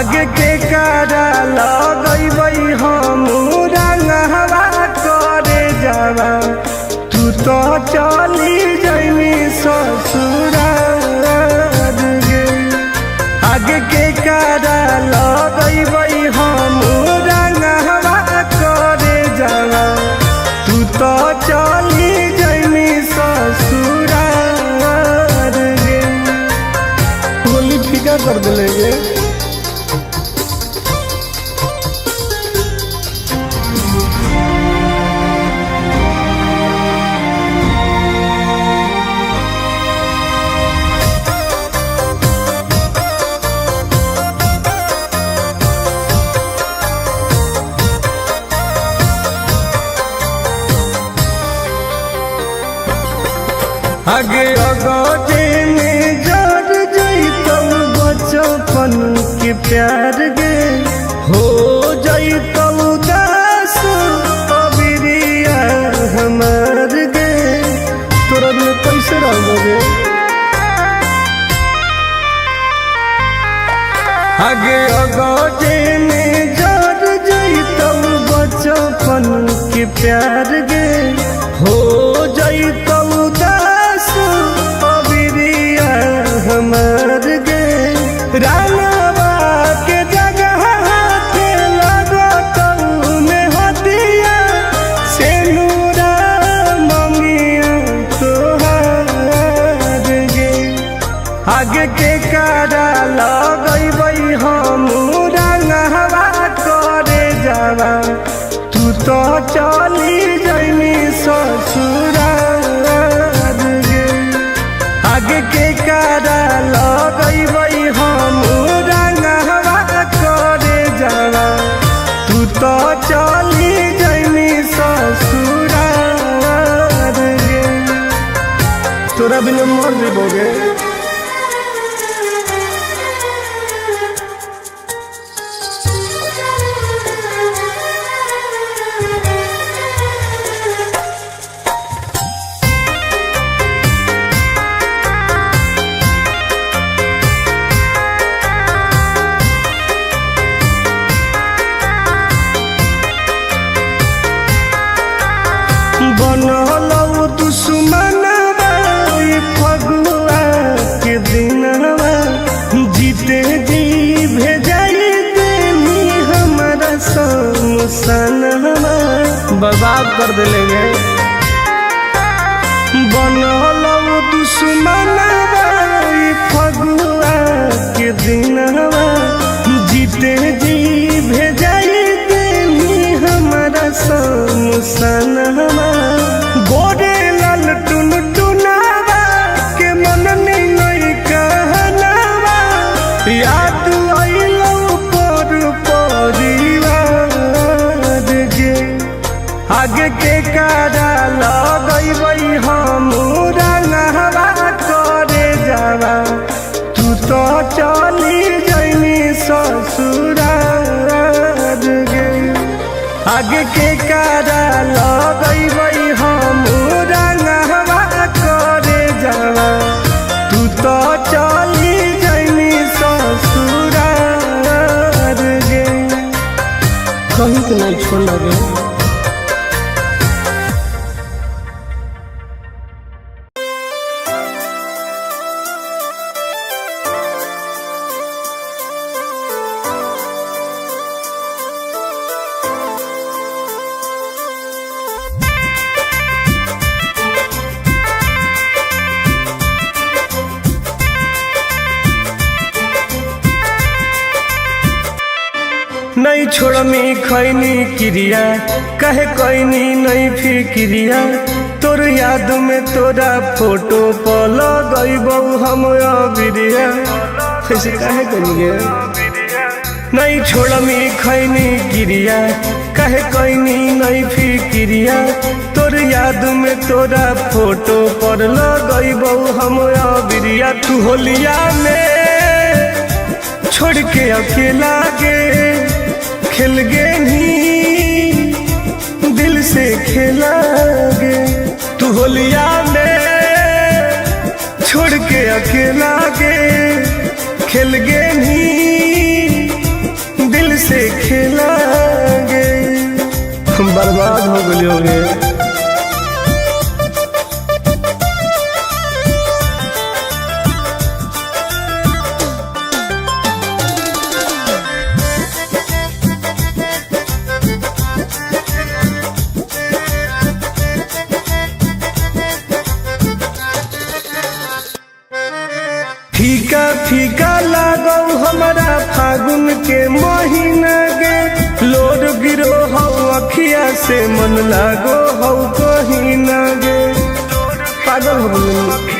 आगे के कारा लगैबै हम रंगवा करे जावा, तू तो चली जइनी ससुरार गे। आगे के कारा लगैबै हम रंगवा करे जावा, तू तो चली जइनी ससुरार गे। होली फीका कर दिले गे। आगे अगजे में जर जैतौ बचपन के प्यार गे, हो जैतौ दास अबिरिया हमार गे। तोरा में कैसे रह गे। आगे अगजे में जर जैतौ बचपन के प्यार गे, हो जैतौ दास अबिरिया हमार गे। रानवा के जगह हाथे लगतौ में हदिया, सेनुरा मंगिया तोहार गे। आगे के कारा लगैबै हम रंगवा करे जावा, तू तो चली जइनी ससुरार गे। आगे के कारा लगैबै हम रंगवा करे जावा, तू तो चली जइनी ससुरार गे। तोरा बिना मर जेबो गे। बनलौ दुश्मनवा फगुआ के दिनवा, जीते जी भेजाई देनी हमारा शमशानवा। बर्बाद कर दिले गे। बनलौ दुश्मनवा फगुआ के दिनवा, जीते जी भेजाई देनी हमारा शमशानवा। गोरे लाल टुन टुनावा के मन में नहीं कहनावा, याद अइलौ पर परिवार गे। आगे के कारा लगैबै हम रंगवा करे जावा, तू तो चली जइनी ससुरार गे। आगे के कारा लगैबै हम रंगवा करे जावा, तू तो चली जइनी ससुरार गे। कहीं के नहीं छोड़ गे। नहीं छोड़मी खैनी क्रिया, कहे कैनी नहीं फिक्रिया, तोर याद में तोरा फोटो पर लगैबौ हम अबिरिया। ऐसे काहे करिए। नहीं छोड़मी खैनी क्रिया, कहे कैनी नहीं फिक्रिया, तोर याद में तोरा फोटो पर लगैबौ हम अबिरिया। तू होलिया में छोड़ के अकेला गे, खेल गे नी दिल से खेला गे। तू होलिया में छोड़ के अकेला गे, खेल गे नी दिल से खेला गे। हम बर्बाद हो गए हो गए। फीका फीका लागौ हमारा फागुन के महीना गे, लोड गिरो हौ अखिया से मन लागो हौ कहीं ना गे। पागल हो गई।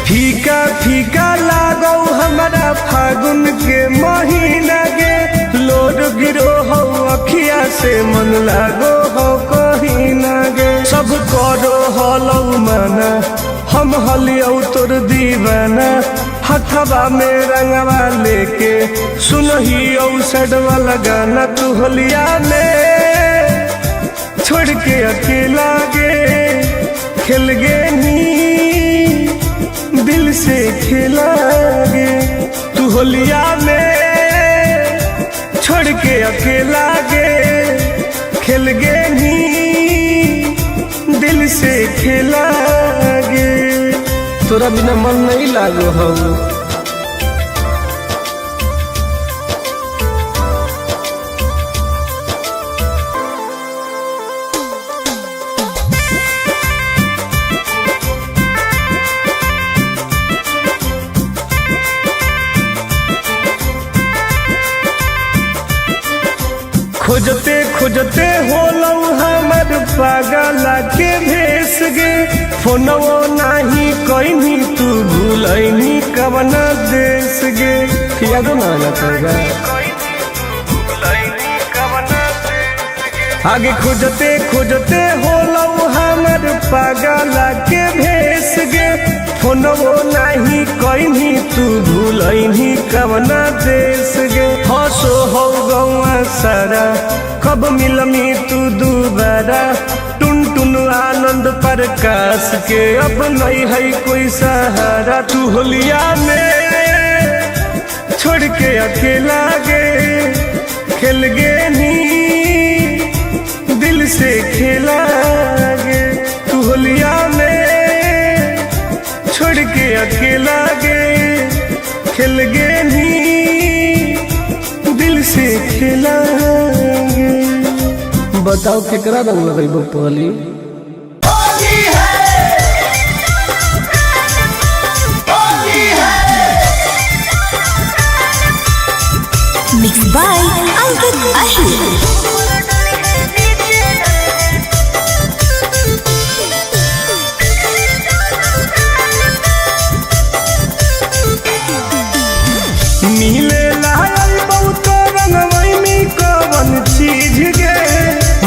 फीका फीका लागौ हमारा फागुन के महीना गे, लोड गिरो हौ अखिया से मन लागो हौ कहीं ना गे। सब करो हलौ माना, हम हलियौ तोर दीवाना, हथवा में रंगवा लेके सुनही औ सड वाला गाना। तू होलिया में छोड़ के अकेला गे, खेल गे नी दिल से खेला गे। तू होलिया में छोड़ के अकेला गे, खेल गे नी दिल से खेला गे। तोरा बिना मन नहीं लागो हौ। खोजते खोजते होलौ हमर पागला के भेस गे, फोनवो नाही कइनी तू भूलैनी कवना देश गे। यादो ना आना पड़ेगा आगे। खोजते खोजते होलौ हमर पागला के भेस गे, फोनवो नाही कइनी तू भूलैनी कवना देश गे। हंसो हौ गौआ सारा, कब मिलमी तू दोबारा, टुन टुन आनंद प्रकाश के अब नहीं है कोई सहारा। तू होलिया में छोड़ के अकेला गे, खेल गे नी दिल से खेला गे। तू होलिया में छोड़ के अकेला गे, खेल गे नी दिल से खेला गे। बताओ केकरा रंग लगैबो पहली। Mix by Ankit Ahir. मिले लायल बहुत रंगवई में कवन चीज गे,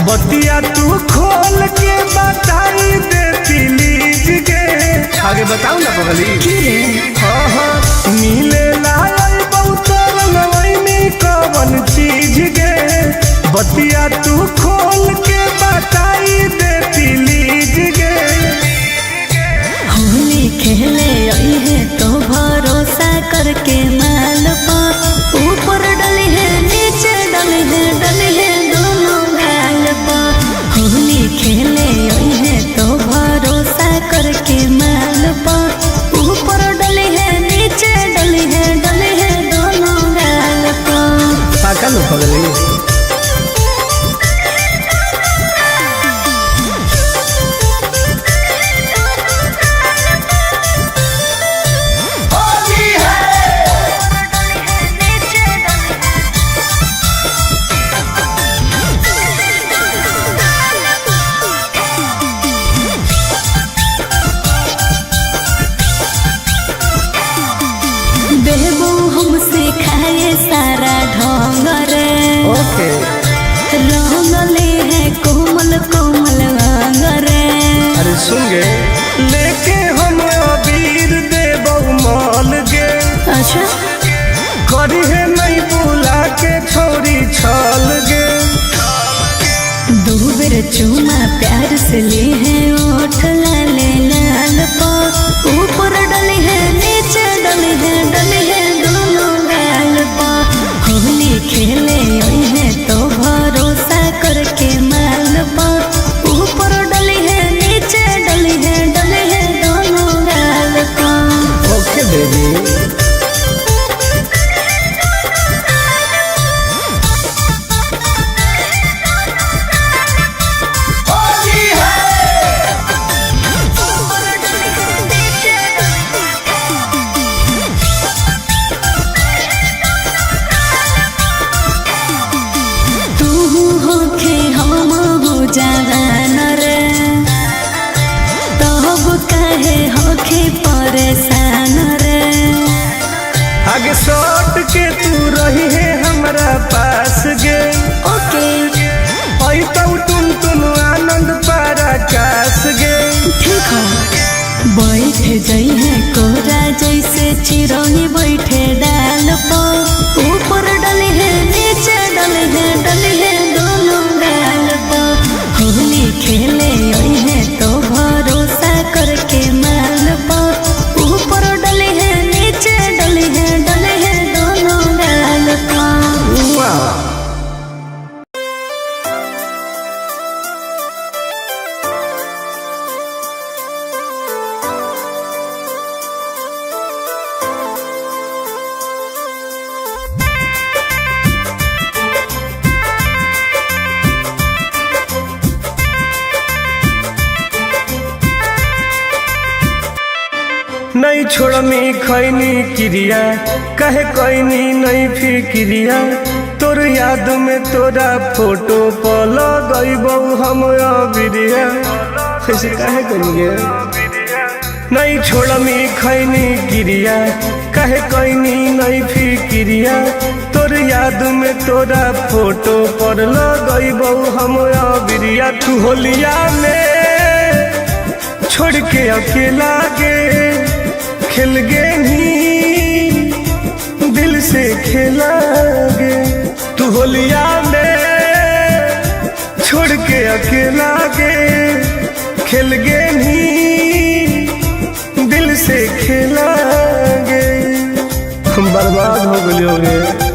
बतिया तू खोल के बताई दे प्लीज गे। आगे बताऊ ना पगली। हाँ हाँ, मिले लायल बहुत रंगवई में कवन चीज गे, बतिया तू खोल के बताई दे प्लीज गे। होली खेले आई है तो भरोसा करके माल पा, ऊपर डली है नीचे डली है, डली है दोनों गाल पा। होली खेले आई है तो भरोसा करके माल पा, ऊपर डली है नीचे डली है, डली है दोनों गाल पा। पागल हो पगली। बेबू हमसे खाए सारा ढोंग रे, ओके रंगले है कोमल कोमल अंग रे। अरे सुन गे, लेके हम अबीर देबौ माल गे, अच्छा करी है नहीं बुला के छोरी छाल गे। दो बेर चूमा प्यार से ले है ओठ लाले लाल पा, ऊपर डली है नीचे डली है, डली है दोनों बैठ जाई है कोरा जैसे चिरई बैठे डाल पर। ऊपर डले है नीचे डले है डले है दोनों गाल पर। होली खेले आई है तो भरोसा करके माल पर। ऊपर डले है नीचे डले है डले है दोनों गाल पर। नहीं छोड़मी खैनी क्रिया, कहे कैनी नहीं फिक्रिया। तोर याद में तोरा फोटो पर लगैबौ हम अबिरिया। ऐसे काहे करिए? नहीं छोड़मी खैनी क्रिया, कहे कैनी नहीं फिक्रिया। तोर याद में तोरा फोटो पर लगैबौ हम अबिरिया। तू होलिया में छोड़ के अकेला गे खेल गे नी, दिल से खेला गे। तू होलिया में छोड़ के अकेला गे खेल गे नी, दिल से खेला गे। हम बर्बाद हो गए हो गे।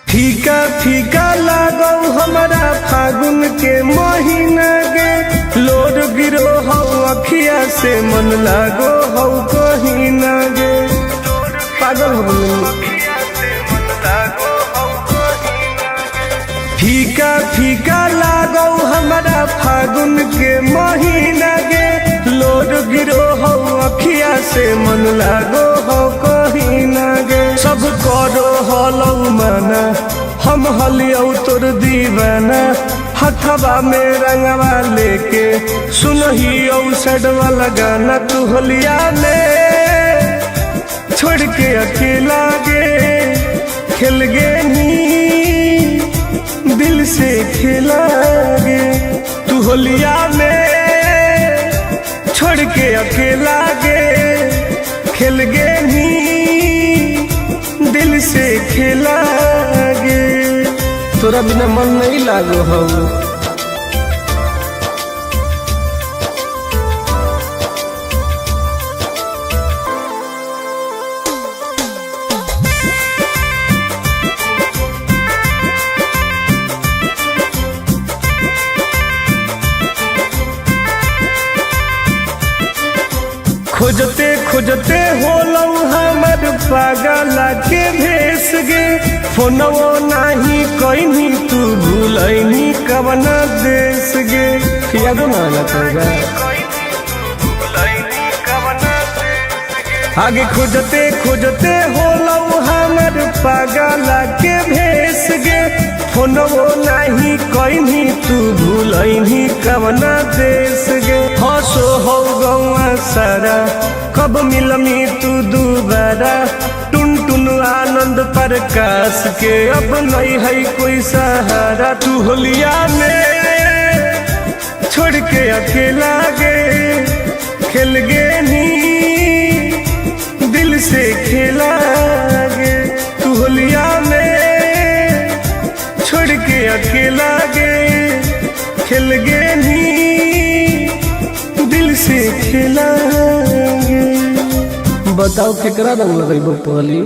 फीका फीका लागौ हमारा फागुन के महीना गे। लोर गिरो हौ अखिया से मन लागो हौ कहीं ना गे। पागल हो गई। फीका फीका लागौ हमारा फागुन के महीना गे। लोर गिरो हौ अखिया से मन लागो हौ कहीं ना गे। सब करो हलौ माना, हम हलियौ तोर दीवाना। हथवा में रंगवा लेके सुनही औ सड वाला गाना। तू होलिया में छोड़ के अकेला गे खेल गे नी, दिल से खेला गे। तू होलिया में छोड़ के अकेला गे खेल गे नी, दिल से खेला गे। तोरा बिना मन नहीं लागो हौ। खोजते खोजते होलौ हमर पागल के भेस गे। फोनवो नाही कैनी तू भूलैनी कवना देश गे। यादो ना आना तोरा। आगे खोजते खोजते होलौ हमर पागल के भेस गे। फोनवो नाही कैनी तू भूलैनी कवना देश गे। हंसो हौ गौआ सारा कब मिलमी तू दोबारा। टुन टुन आनंद प्रकाश के अब नहीं है कोई सहारा। तू होलिया में छोड़ के अकेला गे खेल गे नी, दिल से खेला गे। तू होलिया में छोड़ के अकेला गे खेल गे नी, दिल से खेला गे। बताओ केकरा रंग लगैबो पहली।